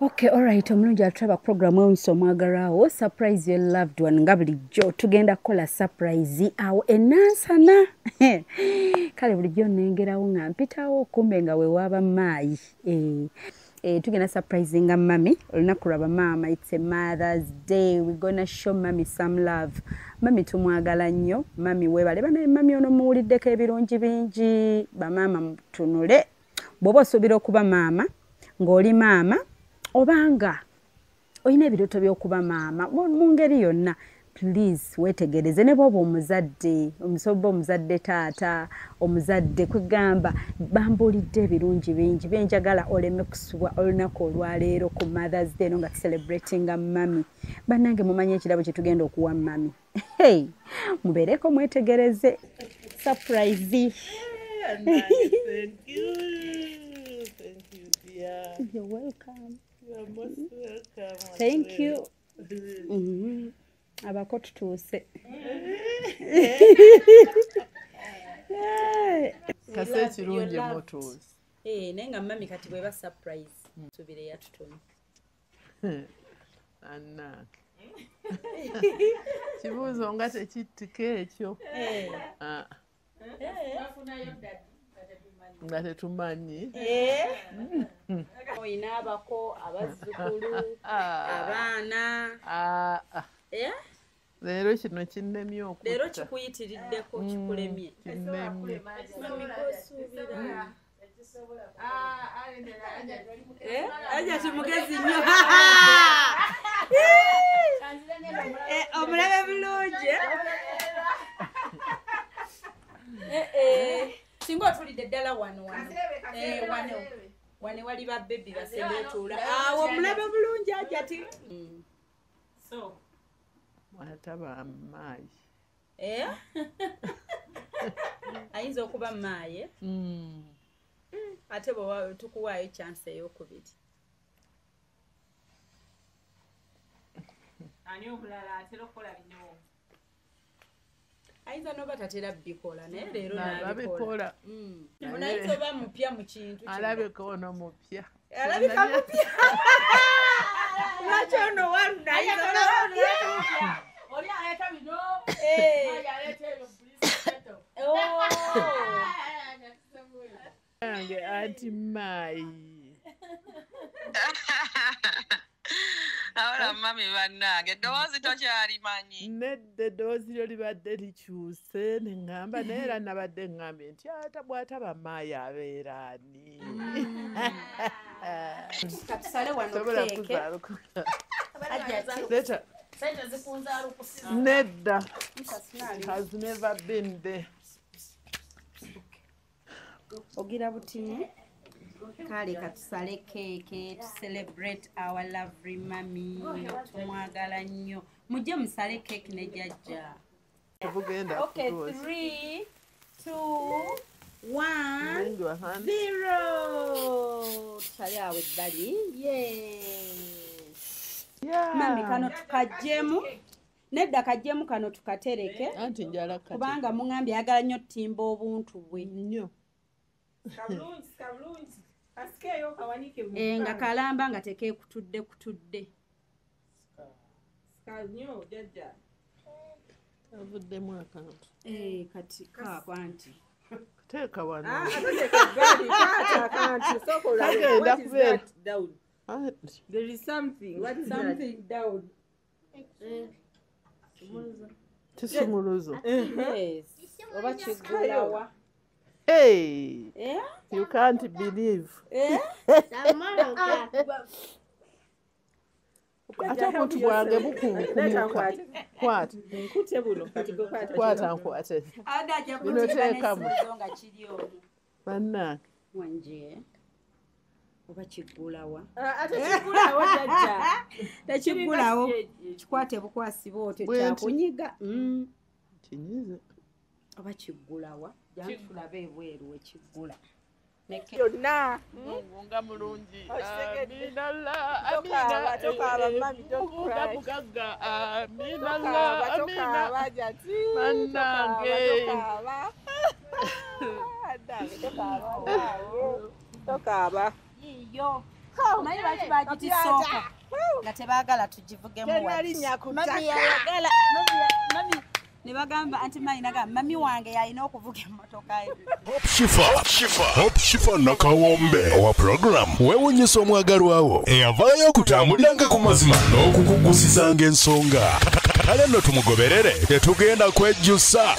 Okay, all right, omulungi atulaba programu ewunyisa omwagalwawo surprise your loved one nga bulijjo tugenda kukola surprise awo enansana. Kale bulijjo nnengerawo nga mpitawo kumbe nga wewaaba maayi. Tugenda surprisinga mami olunaku lwa bamaama. It's a Mother's Day, we gonna show mami some love. Mami tumwagala nnyo, mami weebale banaye. Mami ono muwuliddeko ebirungi bingi. Bamaama mutunule, bw'oba osuubira okuba maama ng'oli maama obanga olina ebirooto by'okuba maama mu ngeri yonna, please weetegereze. Ne bw'oba omuzadde, omusoba omuzadde, taata omuzadde, kwegamba bambuulidde ebirungi bingi byenjagala oleme kusubwa olunaku olwaleero ku Mothers Day no nga tucelebratinga mami. Bannange, mumanyi ekirabo kye tugenda okuwa mami? Hey, mubeereko mwetegereze surprise. Thank you. Thank you, dear. You're welcome. You are most welcome. Thank you. Abako tutuuse. Kase ekirungi mutuuse. Naye nga mami kati bweba surprise subire yatutumye. Annange. Kibuuzo nga tekittika ekyo. Ah. Nga tetumanyi. Oyina abako, abazzukulu, abaana. Ah, ah. Leero kino kinnemye okutta. Leero kikuyitiriddeko, kikulemye. Kinnemye. Mami kosuubira. Aja timugezi nnyo. Omulabe bulungi. Singa otulidde ddala wano wano. Wano. Wano wali ba baby basembe otuula. Awo omulabe bulungi aja ti. So Wataba maayi. Ayinza okuba maayi. Ate bwe tukuwaayo chance ey'okubiri. Ani omulala atera okukola bino? Ayinza n'oba tatera bikola naye leero n'abikola. Abikola. Ono ayinza oba mupya mu kintu kino. Alabika ono mupya. Alabika mupya. Lwaki ono waluna ayinza oba mupya? Oli aleeta bino. Oli aleeta ebyo police. Oh. Yange anti maayi. Awala mami bannange, eddoboozi tokyalimanyi. Nedda, eddoboozi lyo libadde likyuse ne ŋŋamba naye era nabadde ŋŋambye nti ata bw'ataba maayi abeera ani? Katusale wano Sobola keeke. kuzaalukuka. Ajja ti. Leeta. Sente zikunzaalukusiza. Nedda. Has never been there. Ogira butini. Kale katusale keeke to celebrate our lovely mummy. Tumwagala nnyo. Mujje musale keeke ne jjajja. Tebugenda Okay, kutuusa. 3, 2, 1, Bring your hand. 0. Tusale awo ebbali. Yes. Yeah. Mami kano tukaggyemu. Nedda kaggyemu kano tukatereke. Anti njala kati. Kubanga muŋŋambye ayagala nnyo ttimba obuntu bwe. Nnyo. Kabulungi, kabulungi. Kasikeeyo kawanike mu Nga kalamba nga tekeekutudde kutudde. Sika nnyo jjajja. Avuddemu akantu. Kati kaako anti. Teeka wano. Ah, ate teeka ebbali, kwata akantu. Sooka olabe. Kagenda What is kubeera. that down? Ah, There is something. What is that? Something down. Kisumuluzo. Yes. Oba kiggulawa. Hey, you can't believe. Ate obuntu bwange bukunkumuka. Kwata. Nkute buno kati gwe kwata. Kwata nkwate. Ada ajja Bino kutimba teekamu. n'essuuzo nga kiri omwo. Bannange. Wanje. Oba kiggulawa. Ah, ate kiggulawo jjajja. Tekiggulawo. Kikwate bukwasi bw'otyo Bwe nti. kyakunyiga. Kinyize. Oba kiggulawa. Jangu tulabe ebweru we kiggula. Yonna. Mungu nga mulungi. Okitegedde. Amina la, Tokaaba, amina. tokaaba, mami, don't Mungu nga cry. mugagga. Amina la, Tokaaba, amina. tokaaba, jjajja. Bannange. Tokaaba, tokaaba. Tokaaba, tokaaba. Yiiyo. Omanyi lwaki bagitisooka nga tebaagala tugivugemu? Tenalinnya ku Mami ttaka. yayagala mami ne bagamba anti mayi nagamba mami wange yalina okuvuga emmotoka ye. Hope Shifa Nakawombe owa program weewunyisa omwagalwawo eyavaayo okutambuliranga ku mazima n'okukugusizanga ensonga. Kale nno tumugoberere, tetugenda kwejjusa.